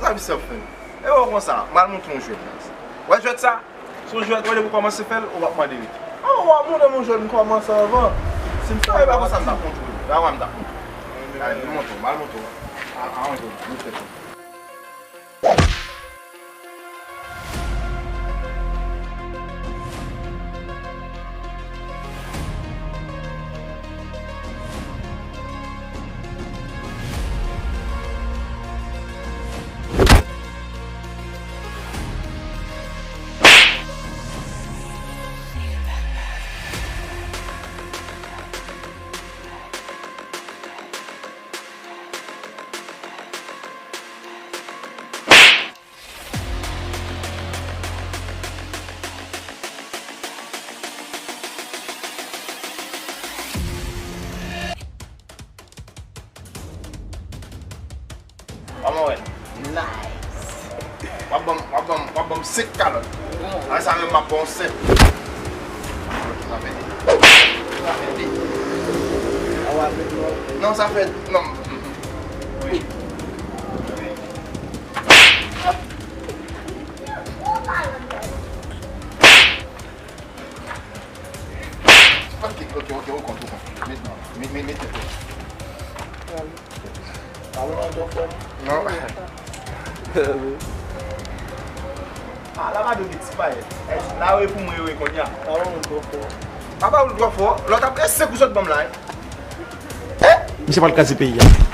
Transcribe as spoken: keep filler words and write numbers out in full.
Sa misye ap fè m. E wè konsa, m al montre yon jwèt. Wè jwèt sa? Se yon jwèt, wè depi w kòmanse fè l, ou p ap mande rete. A, w ap montre m yon jwèt m kòmanse anvan. Si m fè yon bagay konsa, m t ap montre w. Dayè, m t ap montre w. Gade, m montre w, m al montre w. A, a, yon jwèt, nou fè sa. Kòman w wè l? Nice. W ap ban m, w ap ban m, w ap ban m senk kalòt. Apre sa menm, m ap ba w senk. Sa fè de. Sa fè de. Non, sa fè, non. Wi. Ok, ok, ok, ou kont, ou kont. Met non, met, met, met tèt ou. Non. A, la pa dwe gen ti payèt. La, wi, pou mwen, wi, kounye a. Papa, ou twò fò. Lòt ap, e senk ou sot ban m la, wi. Misye pral kraze peyi a.